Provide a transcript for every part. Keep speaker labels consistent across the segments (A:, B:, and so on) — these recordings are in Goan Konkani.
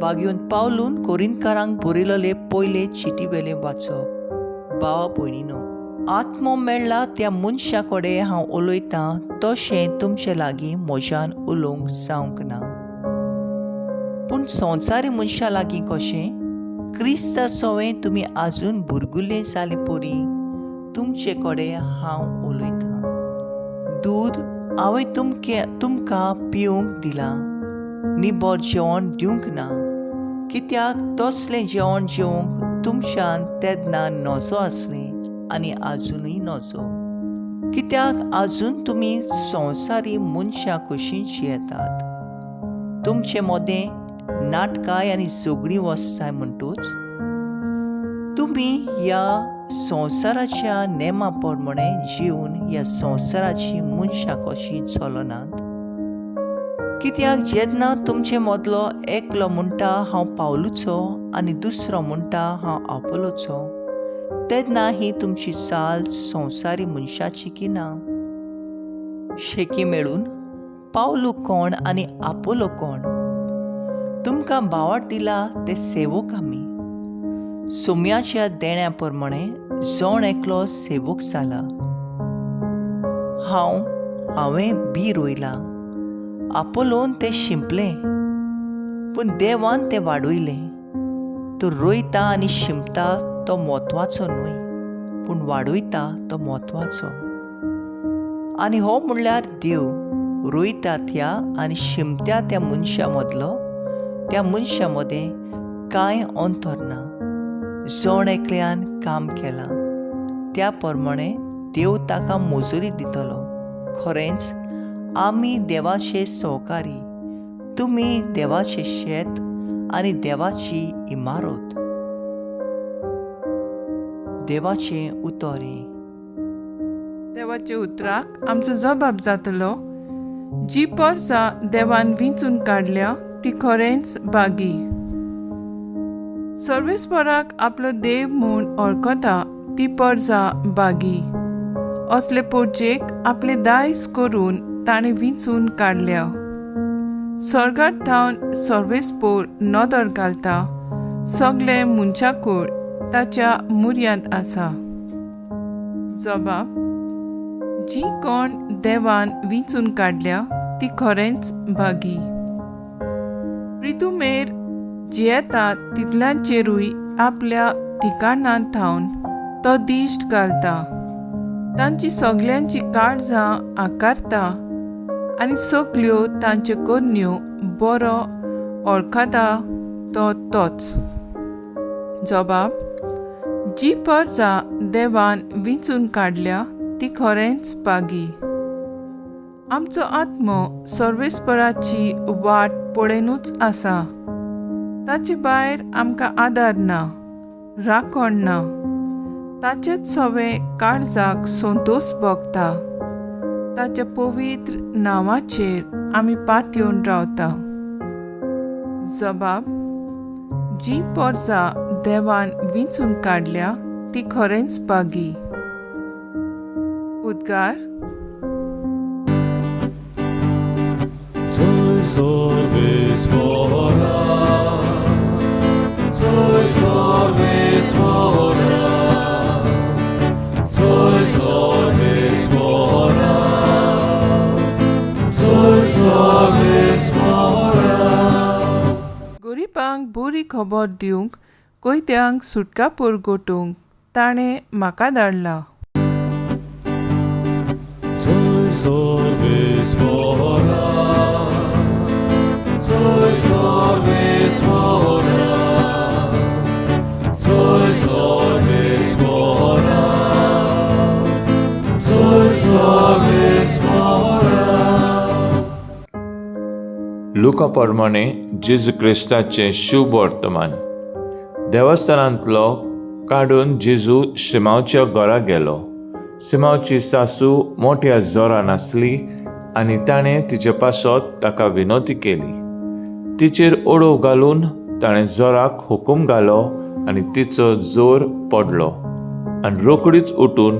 A: बागयोन पावलून कोरिंतकारांक बरयलेले पयले चिटी वेलें वाचप. भावा भयणीनो, आत्मो मेळ्ळा त्या मनशा कडेन हांव उलयतां तशें तुमचे लागीं म्हज्यान उलोवंक जावंक ना, पूण संवसारी मनशां लागीं कशें क्रिस्ता सवें तुमी आजून भुरगुले जाले परी तुमचे कडेन हांव उलयतां. दूद हांवें तुमकां पिवंक दिलां, निबर जेवण दिवंक ना, कित्याक तसलें जेवण जेवंक तुमच्यान तेन्ना नजो आसलें आनी आजुनूय नजो, कित्याक आजून तुमी संवसारी मनशां कशीं जियेतात. तुमचे मदें नाटकाय आनी झगडीं वसताय म्हणटूच तुमी ह्या संवसाराच्या नेमा प्रमाणे जिवन ह्या संवसाराची मनशां कशीं चलनात. कित्याक जेन्ना तुमचे मदलो एकलो म्हणटा हांव पावलूचो आनी दुसरो म्हणटा हांव आपोलोचो, तेन्ना ही तुमची चाल संवसारी मनशाची की ना? शेकी मेळून पावलू कोण आनी आपोलो कोण? तुमकां भावार्थ दिला ते सेवक आमी. सोम्याच्या देण्या प्रमाणे जण एकलो सेवक जाला. हांवें बी रोयलां, आपोलोन तें शिंपलें, पूण देवान तें वाडयलें. तो रोयता आनी शिंपता तो म्हत्वाचो न्हय, पूण वाडयता तो म्हत्वाचो. आनी हो म्हणल्यार देव रोयता त्या आनी शिंपत्या त्या मनशा मदलो, त्या मनशा मदें कांय अंतर ना. जण एकल्यान काम केलां त्या प्रमाणे देव ताका मजुरी दितलो. खरेंच आमी देवाचे सहकारी, तुमी देवाचे शेत आनी देवाची इमारत. देवाचें उतर हें.
B: देवाच्या उतराक आमचो जबाब जातलो. जी परजा देवान विंचून काडल्या ती खरेंच बागी. सर्वेस्पराक आपलो देव म्हूण वळखता ती परजा बागी. असले पोरजेक आपले दायज करून ताणें विंचून काडल्या. स्वर्गार थावन सर्वेस्पोर नदर घालता, सगळे मनशाकूळ ताच्या मुर्यांत आसा. जबाब, जी कोण देवान विंचून काडल्या ती खरेंच भागी. प्रितुमेर जियेता तितल्यांचेरूय आपल्या ठिकाणां थावन तो दिश्ट घालता, तांची सगल्यांची काळजां आकारता आनी सगल्यो तांच्यो करण्यो बरो वळखता तो तोच. जबाब, जी परजा देवान विंचून काडल्या ती खरेंच बागी. आमचो आत्मो सर्वेस्पराची वाट पळयनूच आसा. ताचे भायर आमकां आदार ना, राखण ना. ताचेच सवे काळजाक संतोश भोगता. ताच्या पवित्र नांवाचेर आमी पातयेवन रावता. जबाब, जी परजा देवान विंचून काडल्या ती खरेंच बागी. उद्गार.
C: Soy सर्वेस्परा, soy सर्वेस्परा, soy सर्वेस्परा, soy सर्वेस्परा.
B: गरिबांक बरी खबर दिवंक, कैद्यांक सुटका पुरगोटूंक ताणें म्हाका धाडला.
C: Soy सर्वेस्परा, soy सर्वेस्परा, soy सर्वेस्परा, soy सर्वेस्परा.
D: लुका प्रमाणे जेजू क्रिस्ताचें शुभ वर्तमान. देवस्थानांतलो काडून जेजू शिमांवच्या घरा गेलो. सिमांवची सासू मोठ्या जोरान आसली आनी ताणें तिचे पासत ताका विनवती केली. तिचेर ओडोव घालून ताणें जोराक हुकूम घालो आनी तिचो जोर पडलो आनी रोखडीच उठून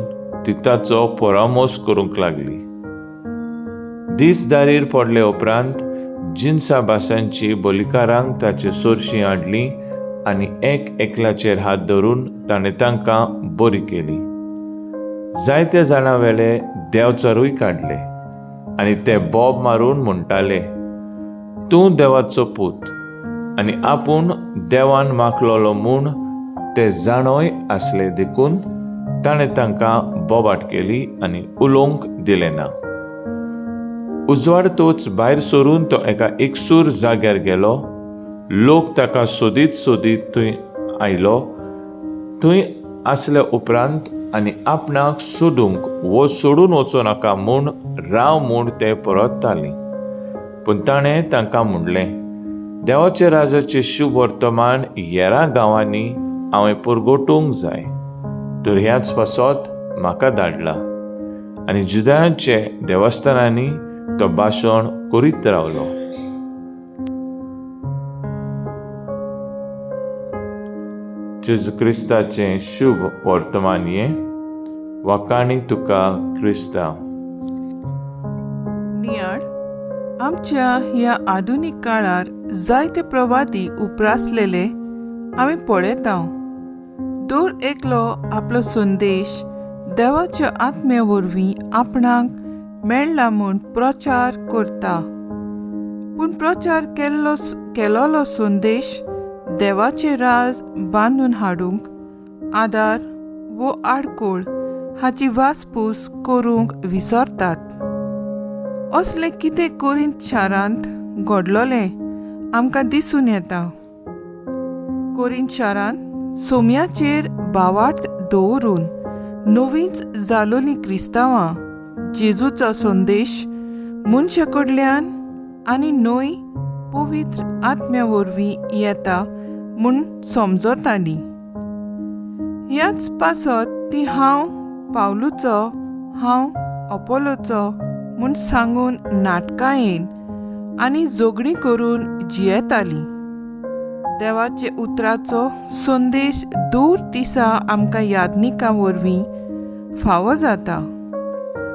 D: ती ताचो परामोस करूंक लागली. दीस दारीर पडले उपरांत जिनसा भासांची बोलिकारांक ताचे सोरशीं हाडलीं आनी एक एकल्याचेर हात धरून ताणें तांकां बरी केली. जायते जाणां वेले देंवचारूय काडले आनी ते बोब मारून म्हणटाले, तूं देवाचो पूत. आनी आपूण देवान माखलोलो म्हूण ते जाणोय आसले देखून ताणें तांकां बोबाट केली आनी उलोवंक दिलें ना. उजवाडतोच भायर सरून तो एका एकसूर जाग्यार गेलो. लोक ताका सोदीत सोदीत थंय आयलो. थंय आसल्या उपरांत आनी आपणाक सोदूंक वो सोडून वचो नाका म्हूण राव म्हूण ते परततालीं. पूण ताणें तांकां म्हणलें, देवाच्या राजाचें शुभ वर्तमान हेरां गांवांनी हांवें परगटूंक जाय, तर ह्याच पासत म्हाका धाडला. आनी जुदयांचे देवस्थानांनी तो भाशण करीत रावलो. जेजू क्रिस्ताचें शुभ वर्तमान हें. वाखाणी तुका क्रिस्ता.
B: नियाळ आमच्या ह्या आधुनीक काळार जायते प्रवादी उप्रासलेले आमी पळयता. दर एकलो आपलो संदेश देवाच्या आत्म्या वरवीं आपणाक मेळ्ळा म्हूण प्रचार करता. पूण प्रचार केलोलो संदेश देवाचे राज बांदून हाडूंक आदार वो आडकोळ हाची वासपूस करूंक विसरतात. असलें कितें कोरींत शारांत घडलोलें आमकां दिसून येता. कोरींत शारांत सोम्याचेर भावार्थ दवरून नवींच जालोलीं क्रिस्तांवां जेजूचो संदेश मनशा कडल्यान आनी न्हय पवित्र आत्म्या वरवीं येता म्हूण समजतालीं. ह्याच पासत ती हांव पावलूचो, हांव अपोलोचो म्हूण सांगून नाटकां येन आनी झगडीं करून जियेतालीं. देवाचे उतराचो संदेश दूर दिसा आमकां यादनिकां वरवीं फावो जाता.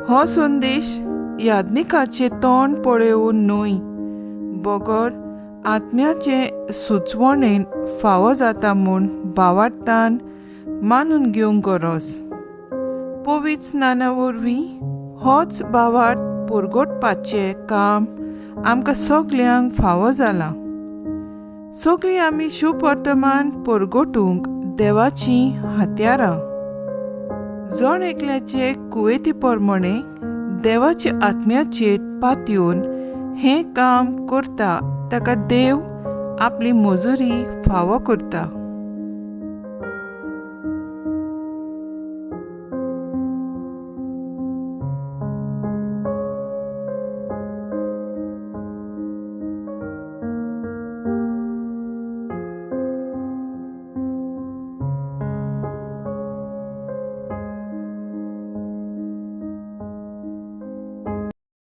B: हो संदेश यादनिकाचें तोंड पळोवन न्हय बगर आत्म्याचे सुचवणेन फावो जाता म्हूण भावार्थान मानून घेवंक गरज. पवित्र स्नाना वरवीं होच भावार्थ परगटपाचें काम आमकां सगल्यांक फावो जालां. सगळीं आमी शुभ वर्तमान परगटूंक देवाचीं हत्यारां. जण एकल्याचे कुवेती प्रमाणे देवाच्या आत्म्याचेर पातयेवन हें काम करता ताका देव आपली मजुरी फावो करता.